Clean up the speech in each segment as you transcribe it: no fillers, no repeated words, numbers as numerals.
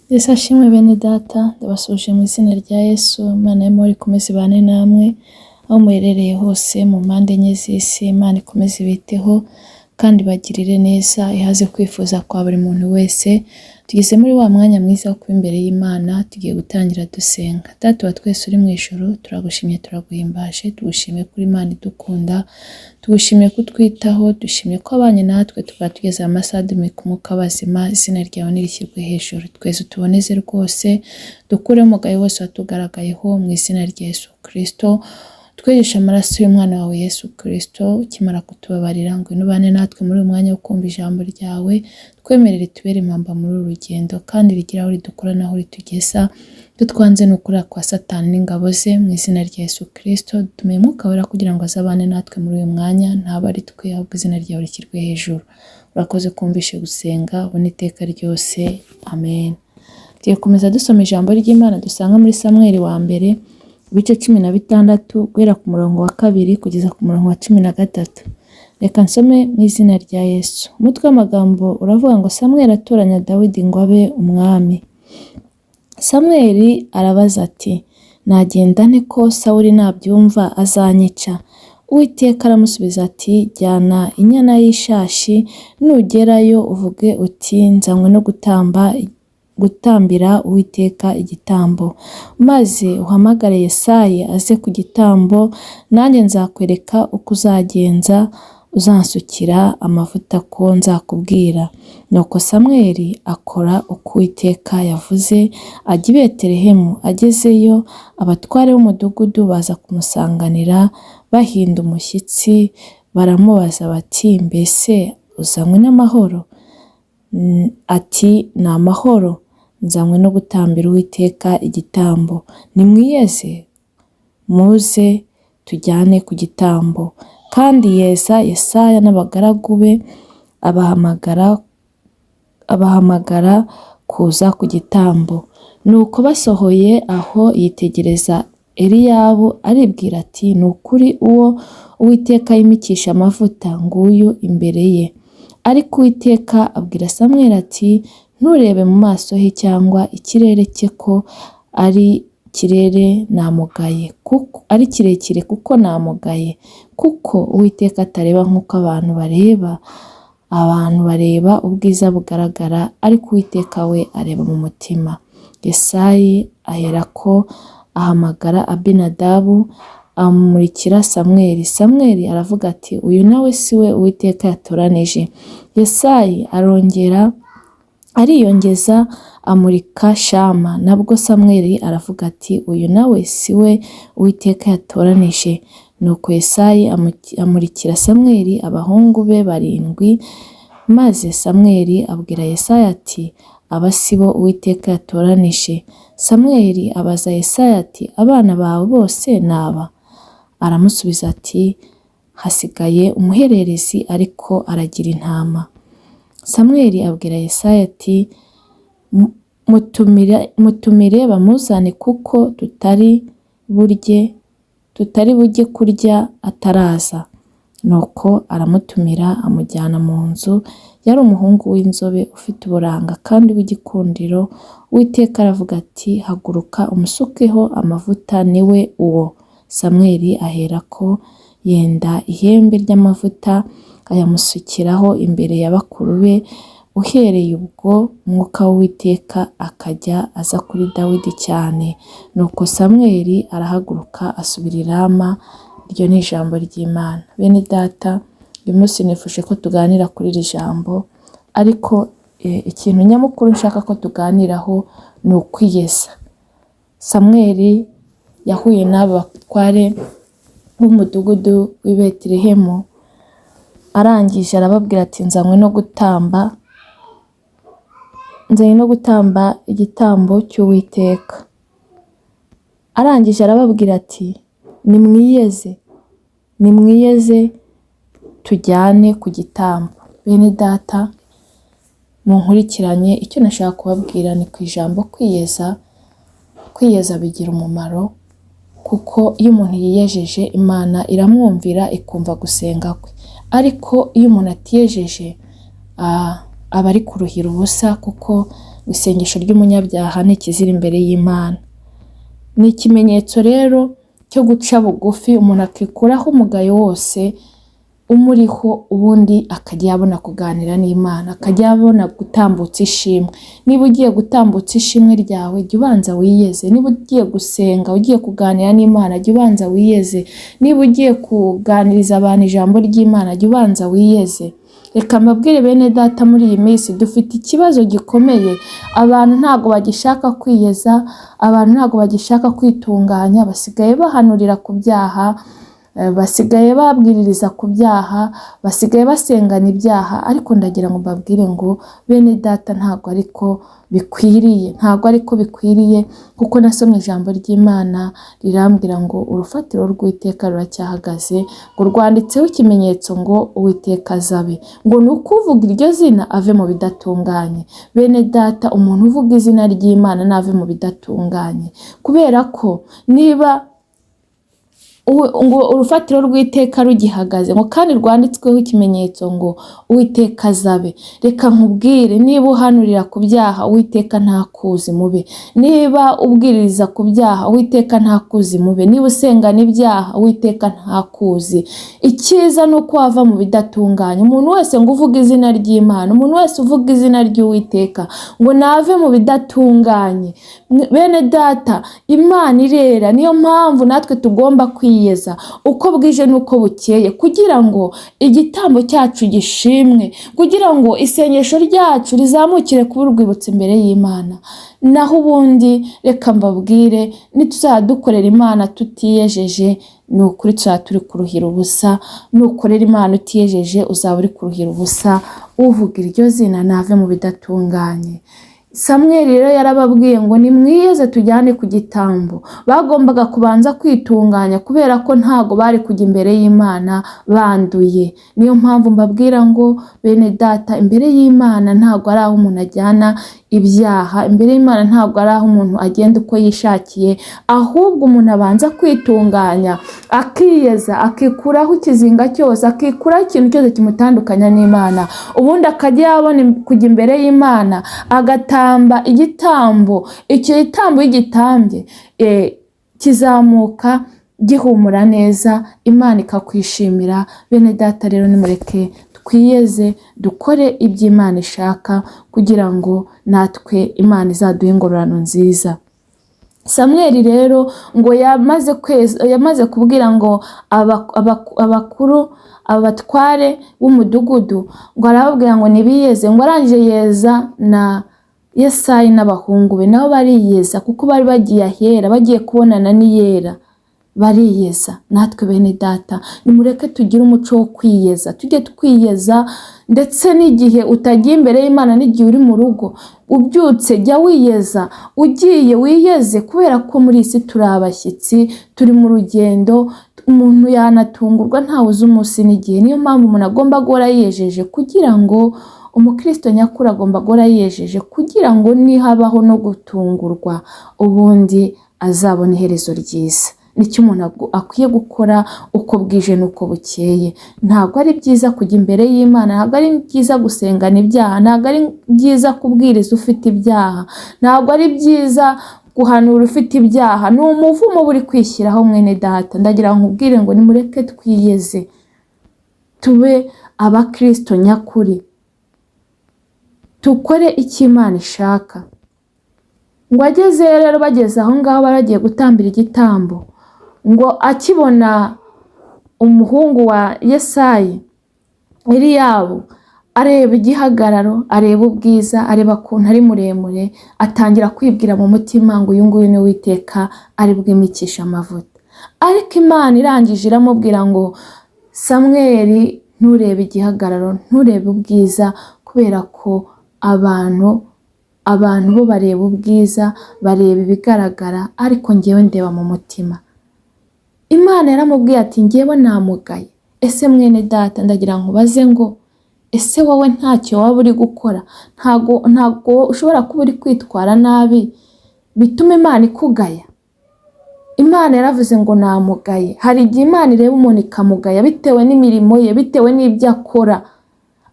Yesu ashimwe bene data, ndabasuhuje mu izina rya Yesu, Imana y'amahoro ikomeze ibane namwe, aho muherereye hose mu mpande enye z'isi, Imana ikomeze ibiteho kandi ibagirire neza, ihaze kwifuza kwa buri muntu wese. Tugeze muri wa mwanya mwiza wo kuba imbere y'Imana, tugiye gutangira dusenga. Data wa twese uri mu ijuru, turagushimye, turaguhimbaje, tugushimiye kuri Imana idukunda, tugushimiye ko utwitaho, dushimye ko abanye natwe tukaba tugeze aya masaha duhumeka umwuka w'abazima, izina ryawe nirishyirwe hejuru. Twese utuboneze rwose, dukureho umugayo wose watugaragayeho mu izina rya Yesu Kristo. Twejeshe amaraso y'umwana wawe Yesu Kristo, ukimara kutubabarira ngwino ubane natwe muri uyu mwanya wo kumva ijambo ryawe, twemerere tubere impamba muri uru rugendo kandi rigire aho ridukura n'aho ritugeza. Ibyo twanze ni ukurira kwa Satani n'ingabo ze mu izina rya Yesu Kristo. Dutumiye Umwuka Wera kugira ngo azabane natwe muri uyu mwanya, ntaba ari twe ahubwo izina ryawe rishyirwe hejuru. Urakoze kumvishe gusenga, ubone iteka ryose. Amen. Tugiye gukomeza dusoma ijambo ry'Imana dusanga muri Samweli wa mbere, ibice 16, guhera ku murongo wa 2 kugeza ku murongo wa 13. Reka nsome mu izina rya Yesu. Umutwe w'amagambo uravuga ngo Samweli atoranya Dawidi ngo abe umwami. Samweli arabaza ati, nagenda nte ko Sawuli nabyumva azanyica? Uwiteka aramusubiza ati, jyana inyana y'ishashi, nugerayo uvuge uti nzanywe no gutambira Uwiteka igitambo. Maze uhamagare Yesayi aze ku gitambo, nanjye nzakwereka uko uzagenza, uzansukira amavuta ko nzakubwira. Nuko Samweli akora uko Uwiteka yavuze, ajya i Betelehemu. Agezeyo abatware b'umudugudu baza kumusanganira bahinda umushyitsi, baramubaza bati, mbese uzanywe n'amahoro? Ati, ni amahoro, nzanywe no gutambira Uwiteka igitambo. Nimwiyeze muze tujyane ku gitambo. Kandi yeza Yesaya n'abagaragu be, abahamagara kuza ku gitambo. Nuko basohoye aho yitegereza Eliyabu, aribwira ati, ni ukuri uwo Uwiteka yimikisha amavuta nguyu imbere ye. Ariko Uwiteka abwira Samweli ati, nturebe mu maso he cyangwa ikirere cye ko ari kirere namugaye, kuko ari kirekire kuko namugaye, kuko Uwiteka atareba nk'uko abantu bareba. Abantu bareba ubwiza bugaragara, ariko Uwiteka we areba mu mutima. Yesayi aherako ahamagara Abinadabu, amurikira Samweli. Samweli aravuga ati, uyu nawe si we Uwiteka yatoranije. Yesayi arongera ariyongeza amurika Shama. Nabwo Samweli aravuga ati, uyu nawe si we Uwiteka yatoranije. Nuko Yesayi amurikira Samweli abahungu be 7, maze Samweli abwira Yesayi ati, aba si bo Uwiteka yatoranije. Samweli abaza Yesayi ati, abana bawe bose ni aba? Aramusubiza ati, hasigaye umuhererezi ariko aragira intama. Samweli abwira Yesayi ati, mutumire bamuzane kuko tutari bujye kurya ataraza. Nuko aramutumira amujyana mu nzu. Yari umuhungu w'inzobe ufite uburanga kandi w'igikundiro. Uwiteka aravuga ati, haguruka umusukeho amavuta niwe uwo. Samweli aherako yenda ihembe ry'amavuta ayamusukiraho imbere ya bakuru be. Uhereye ubwo umwuka w'Uwiteka akajya aza kuri Dawidi cyane. Nuko Samweli arahaguruka asubira i Rama. Iryo ni ijambo ry'Imana. Bene data, uyu munsi nifuje ko tuganira kuri iri jambo, ariko ikintu nyamukuru nshaka ko tuganiraho ni ukwiyeza. Samweli yahuye n'aba batware b'umudugudu w'i Betelehemu, arangije arababwira ati, nzanywe no gutamba, nzanywe no gutamba igitambo cy'Uwiteka. Arangije arababwira ati, nimwiyeze, nimwiyeze tujyane ku gitambo. Bene data, munkurikiranye, icyo nashaka kubabwira ni ku ijambo kwiyeza. Kwiyeza bigira umumaro, kuko iyo umuntu yiyejeje Imana iramwumvira ikumva gusenga kwe. Ariko iyo umuntu atiyejeje, aba ari kuruhira ubusa, kuko Ngo isengesho ry'umunyabyaha ni ikizira imbere y'Imana. Ni ikimenyetso rero cyo guca bugufi, umuntu akikuraho umugayo wose umuriho, ubundi akajya yabona kuganira n'Imana, akajya yabona gutambutsa ishimwe. Niba ugiye gutambutsa ishimwe ryawe, jya ubanza wiyeze. Niba ugiye gusenga, ugiye kuganira n'Imana, jya ubanza wiyeze. Niba ugiye kuganiriza abantu ijambo ry'Imana, jya ubanza wiyeze. Reka mbabwire bene data, muri iyi minsi dufite ikibazo gikomeye. Abantu ntabwo bagishaka kwiyeza, abantu ntabwo bagishaka kwitunganya, basigaye bahanurira ku byaha, basigaye babwiririza ku byaha, basigaye basengana ibyaha. Ariko ndagira ngo mbabwire ngo bene data, ntabwo ariko bikwiriye, ntabwo ariko bikwiriye, kuko nasomye ijambo ry'Imana rirambwira ngo urufatiro rw'Uwiteka ruracyahagaze, ngo rwanditseho ikimenyetso ngo Uwiteka azabe, ngo ni ukuvuga iryo zina ave mu bidatunganye. Bene data, umuntu uvuga izina ry'Imana nave mu bidatunganye, kubera ko niba ngo urufatiro rw'iteka rugihagaze, ngo kandi rwanditsweho ikimenyetso ngo Uwiteka azabe. Reka nkubwire, niba uhanurira ku byaha, Uwiteka ntakuzi mube. Niba ubwiririza ku byaha, Uwiteka ntakuzi mube. Niba usengana ibyaha, Uwiteka ntakuzi. Icyiza ni uko wava mu bidatunganye. Umuntu wese ngo uvuge izina ry'Imana, umuntu wese uvuga izina ry'Uwiteka, ngo nave mu bidatunganye. Bene data, Imana irera, niyo mpamvu natwe tugomba kwiyeza uko bwije n'uko bukeye, kugira ngo igitambo cyacu gishimwe, kugira ngo isengesho ryacu rizamukire kuba urwibutso imbere y'Imana. Naho ubundi reka mbabwire, nituzajya dukorera Imana tutiyejeje, ni ukuri tuzaba turi kuruhira ubusa. Nukorera Imana utiyejeje, uzaba uri kuruhira ubusa. Uvuga iryo zina nave mu bidatunganye. Samweli rero yarababwiye ngo nimwiyeze tujyane ku gitambo. Bagombaga kubanza kwitunganya, kubera ko ntago bari kujya imbere y'Imana banduye. Niyo mpamvu mbabwira ngo bene data, imbere y'Imana ntago ari aho umuntu ajyana ibyaha, imbere y'Imana ntabwo ari aho umuntu agenda uko yishakiye, ahubwo umuntu abanza kwitunganya, akiyeza, akikuraho ikizinga cyose, akikuraho ikintu cyose kimutandukanya n'Imana, ubundi akajya yabona kujya imbere y'Imana agatamba igitambo. Icyo gitambo iyo ugitambye kizamuka gihumura neza, Imana ikakwishimira. Bene data rero, nimureke twiyeze, dukore ibyo Imana ishaka, kugira ngo natwe Imana izaduhe ingororano nziza. Samweli rero ngo yamaze kweza, yamaze kubwira ngo abakuru, abatware b'umudugudu, ngo arababwira ngo nibiyeze. Ngo arangije yeza na Yesayi n'abahungu be, nabo bariyeza, kuko bari bagiye ahera, bagiye kubonana n'Iyera, bariyeza. Natwe bene data, nimureke tugire umuco wo kwiyeza, tujye twiyeza, ndetse n'igihe utagiye imbere y'Imana, n'igihe uri mu rugo, ubyutse jya wiyeza, ugiye wiyeze, kubera ko muri iyi si turi abashyitsi, turi mu rugendo, umuntu yanatungurwa, ntawe uzi umunsi n'igihe. Niyo mpamvu umuntu agomba guhora yiyejeje, kugira ngo umukristo nyakuri agomba guhora yiyejeje, kugira ngo nihabaho no gutungurwa, ubundi azabone iherezo ryiza. Nicyo umuntu akwiye gukora uko bwije n'uko bukeye. Ntabwo ari byiza kujya imbere y'Imana, ntabwo ari byiza gusengana ibyaha, ntabwo ari byiza kubwiriza ufite ibyaha, ntabwo ari byiza guhanura ufite ibyaha. Ni umuvumo uba uri kwishyiraho mwene data. Ndagira ngo nkubwire ngo nimureke twiyeze, tube abakristo nyakuri, dukore icyo Imana ishaka. Ngo agezeyo rero, bageze aho ngaho baragiye gutambira igitambo, ngo akibona umuhungu wa Yesayi Eliyabu, areba igihagararo, areba ubwiza, areba ukuntu ari muremure, atangira kwibwira mu mutima ngo uyu nguyu ni Uwiteka ari bwimikishe amavuta. Ariko Imana irangije iramubwira ngo Samweli, nturebe igihagararo, nturebe ubwiza, kubera ko abantu bo bareba ubwiza, bareba ibigaragara, ariko ngewe ndeba mu mutima. Imana yaramubwiye ati ngewe namugaye. Ese mwene data, ndagira nkubaze ngo ese wowe ntacyo waba uri gukora, ntabwo ushobora kuba uri kwitwara nabi bituma Imana ikugaya? Imana yaravuze ngo namugaye. Hari igihe Imana ireba umuntu ikamugaya bitewe n'imirimo ye, bitewe n'ibyo akora.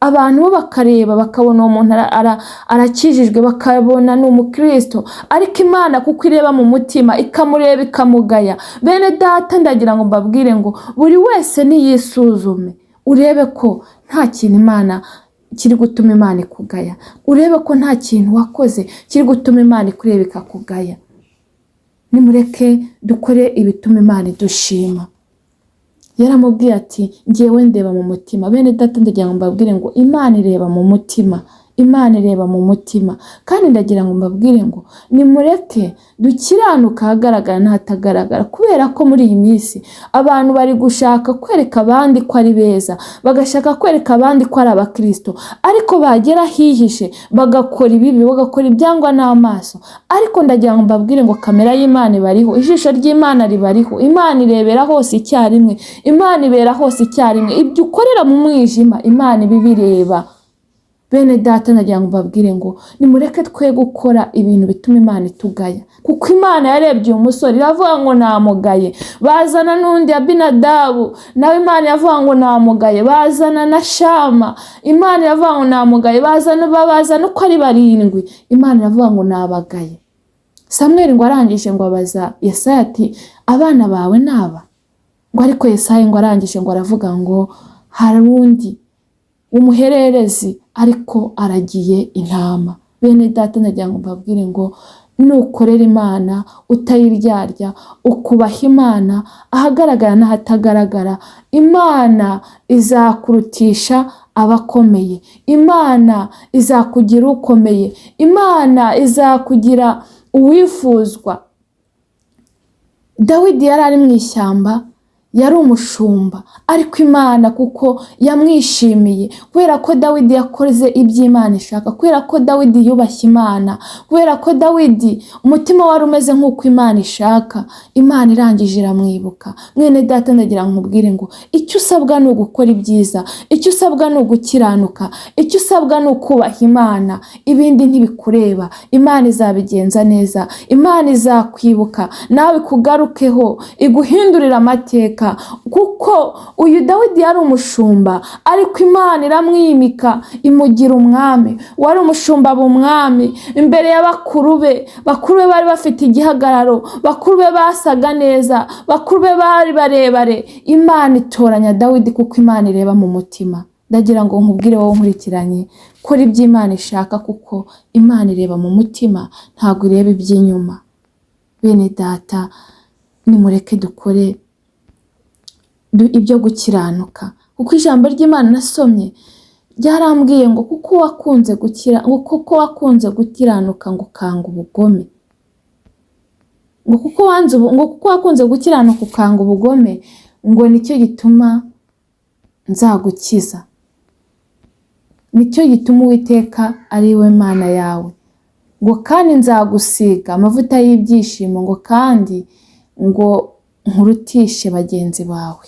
Abantu bo bakareba bakabona uwo muntu arakijijwe, bakabona ni umukristo, ariko Imana kuko ireba mu mutima ikamureba ikamugaya. Bene data, ndagira ngo mbabwire ngo buri wese niyisuzume, urebe ko nta kintu Imana kiri gutuma Imana ikugaya, urebe ko nta kintu wakoze kiri gutuma Imana ikureba ikakugaya. Nimureke dukore ibituma Imana idushima. Yaramubwiye ati ngewe ndeba mu mutima. Bene data, ndagira ngo mbabwire ngo Imana ireba mu mutima, Imana ireba mu mutima. Kandi ndagira ngo mbabwire ngo nimureke dukiranuka ahagaragara n'ahatagaragara, kubera ko muri iyi minsi abantu bari gushaka kwereka abandi ko ari beza, bagashaka kwereka abandi ko ari abakristo, ariko bagera ahihishe bagakora ibibi, bagakora ibyangwa n'amaso. Ariko ndagira ngo mbabwire ngo kamera y'Imana ibariho, ijisho ry'Imana ribariho, Imana irebera hose icyarimwe, Imana ibera hose icyarimwe. Ibyo ukorera mu mwijima Imana ibibireba. Bene data, ndagira ngo mbabwire ngo nimureke twe gukora ibintu bituma Imana itugaya, kuko Imana yarebye uyu musore iravuga ngo namugaye. Bazana n'undi Abinadabu, nawe Imana iravuga ngo namugaye. Bazana na Shama, Imana iravuga ngo namugaye. Bazana uko ari barindwi, Imana iravuga ngo nabagaye. Samweli ngo arangije ngo abaza Yesaya ati abana bawe naba? Ngo ariko Yesaya ngo arangije ngo aravuga ngo hari undi umuhererezi ariko aragiye intama. Bene data, ndagira ngo mbabwire ngo nukorera Imana utayiryarya, ukubaha Imana ahagaragara n'ahatagaragara, Imana izakurutisha abakomeye, Imana izakugira ukomeye, Imana izakugira uwifuzwa. Dawidi yari ari mu ishyamba, yari umushumba, ariko Imana kuko yamwishimiye, kubera ko Dawidi yakoze iby'Imana ishaka, kubera ko Dawidi yubashye Imana, kubera ko Dawidi umutima wari umeze nk'uko Imana ishaka, Imana irangije iramwibuka. Mwene data, ndagira ngo nkubwire ngo icyo usabwa ni ugukora ibyiza, icyo usabwa ni ugukiranuka, icyo usabwa ni ukubaha Imana, ibindi ntibikureba. Imana izabigenza neza, Imana izakwibuka nawe ikugarukeho, iguhindurire amateka. Kuko uyu Dawidi yari umushumba, ariko Imana iramwimika imugira umwami. Wari umushumba aba umwami imbere ya bakuru be. Bakuru be bari bafite igihagararo, bakuru be basaga neza, bakuru be bari barebare. Imana itoranya Dawidi kuko Imana ireba mu mutima. Ndagira ngo nkubwire wowe nkurikiranye, kora ibyo Imana ishaka, kuko Imana ireba mu mutima, ntabwo ireba iby'inyuma. Bene data, nimureke dukore ibyo gukiranuka, kuko ijambo ry'Imana nasomye ryarambwiye ngo kuko wakunze gukira, ngo kuko wakunze gukiranuka ngo ukanga ubugome, ngo kuko wanze ngo kuko wakunze gukiranuka ukanga ubugome, ngo nicyo gituma nzagukiza, nicyo gituma Uwiteka ari we Mana yawe, ngo kandi nzagusiga amavuta y'ibyishimo, ngo kandi ngo nkurutishe bagenzi bawe.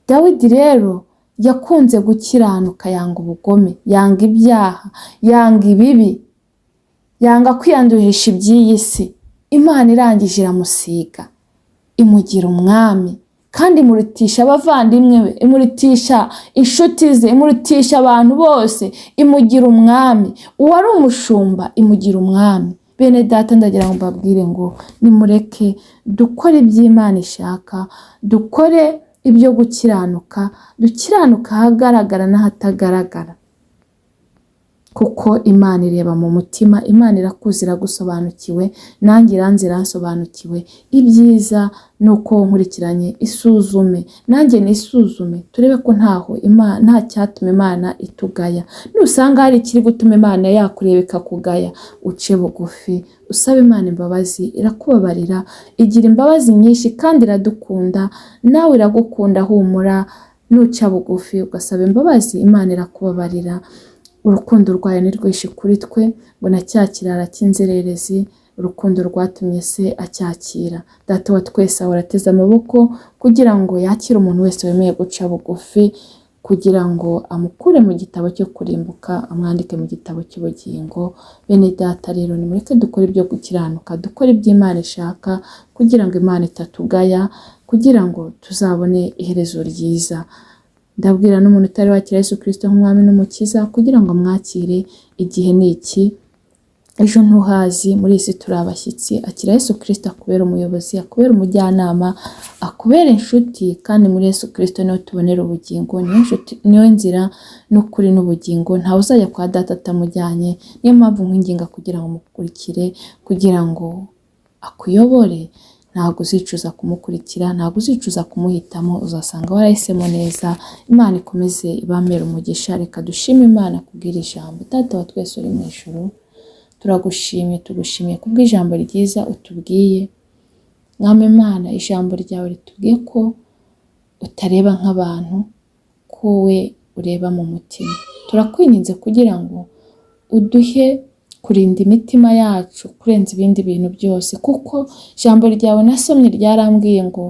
Dawidi rero yakunze gukiranuka, yanga ubugome, yanga ibyaha, yanga ibibi, yanga kwiyandurisha iby'iyi si. Imana irangije iramusiga, imugira umwami, kandi imurutisha abavandimwe be, imurutisha inshuti ze, imurutisha abantu bose, imugira umwami. Uwari umushumba imugira umwami. Bene data, ndagira ngo mbabwire ngo nimureke dukore iby'Imana ishaka, dukore ibyo gukiranuka, dukiranuka ahagaragara n'ahatagaragara, kuko Imana ireba mu mutima. Imana irakuzi, iragusobanukiwe, nanjye iranzi, iransobanukiwe. Ibyiza ni uko nkurikiranye, isuzume nanjye nisuzume, turebe ko ntaho nta cyatuma Imana itugaya. Nusanga hari ikiri gutuma Imana yakureba ikakugaya, uce bugufi usabe Imana imbabazi, irakubabarira, igira imbabazi nyinshi kandi iradukunda, nawe iragukunda. Humura, nuca bugufi ugasaba imbabazi, Imana irakubabarira. Urukundo rwayo ni rwinshi kuri twe, ngo na cya kirara cy'inzererezi urukundo rwatumye se acyakira. Data wa twese ahora ateze amaboko kugira ngo yakire umuntu wese wemeye guca bugufi, kugira ngo amukure mu gitabo cyo kurimbuka amwandike mu gitabo cy'ubugingo. Bene data rero, nimureke dukore ibyo gukiranuka, dukore ibyo Imana ishaka, kugira ngo Imana itatugaya, kugira ngo tuzabone iherezo ryiza. Ndabwira n'umuntu utari wakira Yesu Kristo nk'umwami n'umukiza kugira ngo amwakire, igihe ni iki, ejo ntuhazi, muri iyi si turi abashyitsi. Akira Yesu Kristo akubere umuyobozi, akubere umujyanama, akubere inshuti, kandi muri Yesu Kristo niho tubonera ubugingo, niwe nshuti, niwe nzira n'ukuri n'ubugingo, ntawe uzajya kwa data atamujyanye. Niyo mpamvu nkwinginga kugira ngo umukurikire, kugira ngo akuyobore. Ntabwo uzicuza kumukurikira, ntabwo uzicuza kumuhitamo, uzasanga warahisemo neza. Imana ikomeze ibamere umugisha. Reka dushime Imana kubw'iri jambo. Data wa twese uri mu ijuru, turagushimye, tugushimiye kubw'ijambo ryiza utubwiye. Mwami Imana, ijambo ryawe ritubwiye ko utareba nk'abantu, ko we ureba mu mutima. Turakwinginze kugira ngo uduhe kurinda imitima yacu kurenza ibindi bintu byose, kuko ijambo ryawe nasomye ryarambwiye ngo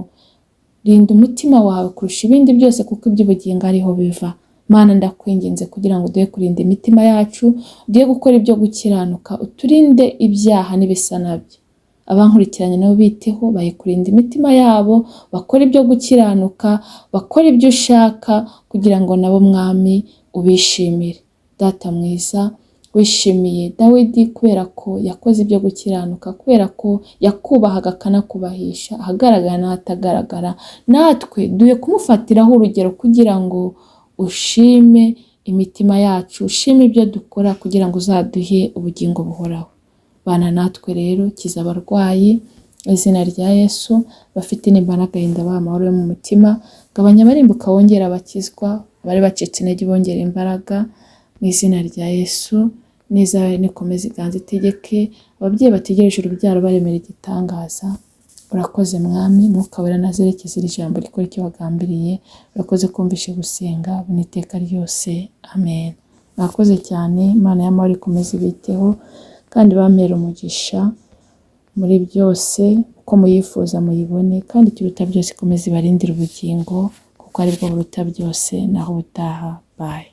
rinda umutima wawe kurusha ibindi byose, kuko iby'ubugingo ariho biva. Mana, ndakwinginze kugira ngo uduhe kurinda imitima yacu, uduhe gukora ibyo gukiranuka, uturinde ibyaha n'ibisa nabyo. Abankurikiranye nabo biteho, bahe kurinda imitima yabo, bakore ibyo gukiranuka, bakore ibyo ushaka, kugira ngo nabo Mwami ubishimire. Data mwiza, wishimiye Dawidi kubera ko yakoze ibyo gukiranuka, kubera ko yakubahaga akanakubahisha ahagaragara n'ahatagaragara. Natwe duhe kumufatiraho urugero kugira ngo ushime imitima yacu, ushime ibyo dukora, kugira ngo uzaduhe ubugingo buhoraho. Bana natwe rero, kiza abarwayi mu izina rya Yesu, bafite intimba n'agahinda baha amahoro yo mu mutima, gabanya abarimbuka wongere abakizwa, abari bacitse intege bongere imbaraga mu izina rya Yesu. Neza nikomeze iganze itegeke, ababyeyi bategereje urubyaro baremera igitangaza. Urakoze Mwami, Mwuka Wera nazerekeze iri jambo rikora icyo wagambiriye. Urakoze kumvishe gusenga buri iteka ryose, amen. Mwakoze cyane, Imana y'amahoro ikomeze ibiteho kandi bampere umugisha muri byose, uko muyifuza muyibone, kandi ikiruta byose ikomeze ibarindire ubugingo, kuko aribwo buruta byose. Naho ubutaha, bye.